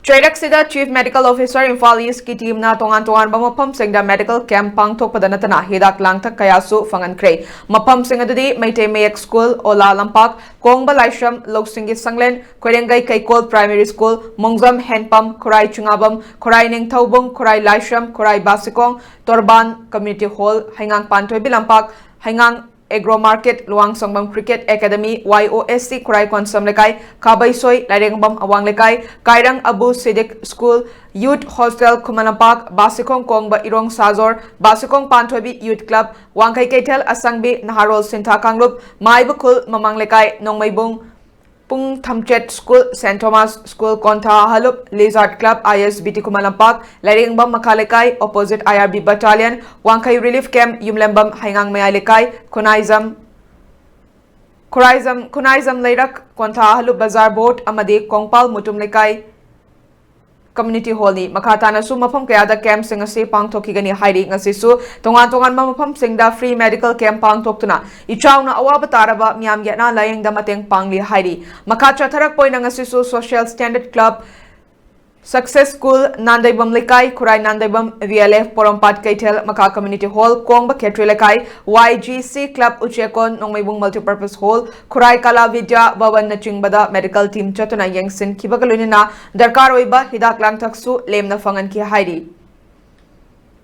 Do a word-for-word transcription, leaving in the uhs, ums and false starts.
ꯆꯩꯔꯛꯁꯤꯗ Chief Medical Officer Imphal East ꯀꯤ team ꯅ ꯇꯣꯉꯥꯟ ꯇꯣꯉꯥꯟꯕ ꯃꯐꯝꯁꯤꯡꯗ medical camp ꯄꯥꯡꯊꯣꯛꯄꯗ ꯅꯠꯇꯅ ꯍꯤꯗꯥꯛ ꯂꯥꯡꯊꯛ ꯀꯌꯥꯁꯨ ꯐꯪꯍꯟꯈ꯭ꯔꯦ꯫ ꯃꯐꯝꯁꯤꯡ ꯑꯗꯨꯗꯤ ꯃꯩꯇꯩ ꯃꯌꯦꯛ school, ꯑꯣꯂꯥ ꯂꯝꯄꯥꯛ, ꯀꯣꯡꯕ ꯂꯥꯏꯁ꯭ꯔꯝ, ꯂꯧꯁꯤꯡꯒꯤ ꯁꯪꯂꯦꯟ, ꯈꯣꯏꯔꯦꯡꯒꯩ ꯀꯩꯀꯣꯜ primary school, ꯃꯣꯡꯖꯝ ꯍꯦꯟꯄꯝ, ꯈꯨꯔꯥꯏ ꯆꯤꯉꯥꯕꯝ, ꯈꯨꯔꯥꯏ ꯅꯤꯡꯊꯧꯕꯨꯡ, ꯈꯨꯔꯥꯏ ꯂꯥꯏꯁ꯭ꯔꯝ, ꯈꯨꯔꯥꯏ ꯕꯥꯁꯤꯀꯣꯡ, ꯇꯣꯔꯕꯥꯟ community hall, ꯍꯩꯉꯥꯡ ꯄꯥꯟꯊꯣꯏꯕꯤ ꯂꯝꯄꯥꯛ, ꯍꯩꯉꯥꯡ Agro Market, ꯂꯨꯋꯥꯡꯁꯪꯕꯝ Cricket Academy, Y O S C ꯈꯨꯔꯥꯏ ꯀꯣꯟꯁꯝ ꯂꯩꯀꯥꯏ, ꯈꯥꯕꯩꯁꯣꯏ ꯂꯥꯏꯔꯦꯡꯕꯝ ꯑꯋꯥꯡ ꯂꯩꯀꯥꯏ, ꯀꯥꯏꯔꯪ Abu Siddique school, youth hostel Khuman Lampak, ꯕꯥꯁꯤꯈꯣꯡ ꯀꯣꯡꯕ ꯏꯔꯣꯡ ꯁꯥꯖꯣꯔ, ꯕꯥꯁꯤꯈꯣꯡ ꯄꯥꯟꯊꯣꯏꯕꯤ youth club, ꯋꯥꯡꯈꯩ ꯀꯩꯊꯦꯜ ꯑꯁꯪꯕꯤ, ꯅꯍꯥꯔꯣꯜ ꯁꯤꯟꯊꯥ ꯀꯥꯡꯂꯨꯞ, ꯃꯥꯏꯕꯈꯨꯜ ꯃꯃꯥꯡ ꯂꯩꯀꯥꯏ, ꯅꯣꯡꯃꯩꯕꯨꯡ ꯄꯨꯡ ꯊꯝꯆꯦꯠ school, Saint Thomas school ꯀꯣꯟꯊꯥ ꯍꯂꯨꯞ, Lizard club, I S B T Khuman Lampak, ꯂꯥꯏꯔꯦꯡꯕꯝ ꯃꯈꯥ ꯂꯩꯀꯥꯏ, opposite I R B battalion, ꯋꯥꯡꯈꯩ relief camp, ꯌꯨꯝꯂꯦꯝꯕꯝ ꯍꯩꯉꯥꯡ ꯃꯌꯥꯏ ꯂꯩꯀꯥꯏ, ꯈꯨꯅꯥꯏꯖꯝ, ꯈꯨꯔꯥꯏꯖꯝ, ꯈꯨꯅꯥꯏꯖꯝ ꯂꯩꯔꯛ, ꯀꯣꯟꯊꯥ ꯍꯂꯨꯞ ꯕꯖꯥꯔ board ꯑꯃꯗꯤ ꯀꯣꯡꯄꯥꯜ ꯃꯨꯇꯨꯝ ꯂꯩꯀꯥꯏ community hall ꯅꯤ꯫ ꯃꯈꯥ ꯇꯥꯅꯁꯨ ꯃꯐꯝ ꯀꯌꯥꯗ camp ꯁꯤꯡ ꯑꯁꯤ ꯄꯥꯡꯊꯣꯛꯈꯤꯒꯅꯤ ꯍꯥꯏꯔꯤ꯫ ꯉꯁꯤꯁꯨ ꯇꯣꯉꯥꯟ ꯇꯣꯉꯥꯟꯕ ꯃꯐꯝꯁꯤꯡꯗ free medical camp ꯄꯥꯡꯊꯣꯛꯇꯨꯅ ꯏꯆꯥꯎꯅ ꯑꯋꯥꯕ ꯇꯥꯔꯕ ꯃꯤꯌꯥꯝꯒꯤ ꯑꯅꯥ ꯂꯥꯌꯦꯡꯗ ꯃꯇꯦꯡ ꯄꯥꯡꯂꯤ ꯍꯥꯏꯔꯤ꯫ ꯃꯈꯥ ꯆꯠꯊꯔꯛꯄ ꯑꯣꯏꯅ ꯉꯁꯤꯁꯨ Social Standard Club, Success School, Nandeibam ꯂꯩꯀꯥꯏ, ꯈꯨꯔꯥꯏ ꯅꯥꯟꯗꯩꯕꯝ V L F, ꯄꯣꯔꯣꯝꯄꯥꯠ ꯀꯩꯊꯦꯜ, ꯃꯈꯥ community hall, ꯀꯣꯡꯕ ꯈꯦꯇ꯭ꯔꯤ ꯂꯩꯀꯥꯏ, Y G C club, ꯎꯆꯦꯛꯀꯣꯟ, ꯅꯣꯡꯃꯩꯕꯨꯡ multipurpose hall, ꯈꯨꯔꯥꯏ ꯀꯂꯥ ꯕꯤꯗ꯭ꯌꯥ ꯚꯕꯟꯅꯆꯤꯡꯕꯗ medical team ꯆꯠꯇꯨꯅ ꯌꯦꯡꯁꯤꯟꯈꯤꯕꯒ ꯂꯣꯏꯅꯅ ꯗꯔꯀꯥꯔ ꯑꯣꯏꯕ ꯍꯤꯗꯥꯛ ꯂꯥꯡꯊꯛꯁꯨ ꯂꯦꯝꯅ ꯐꯪꯍꯟꯈꯤ ꯍꯥꯏꯔꯤ꯫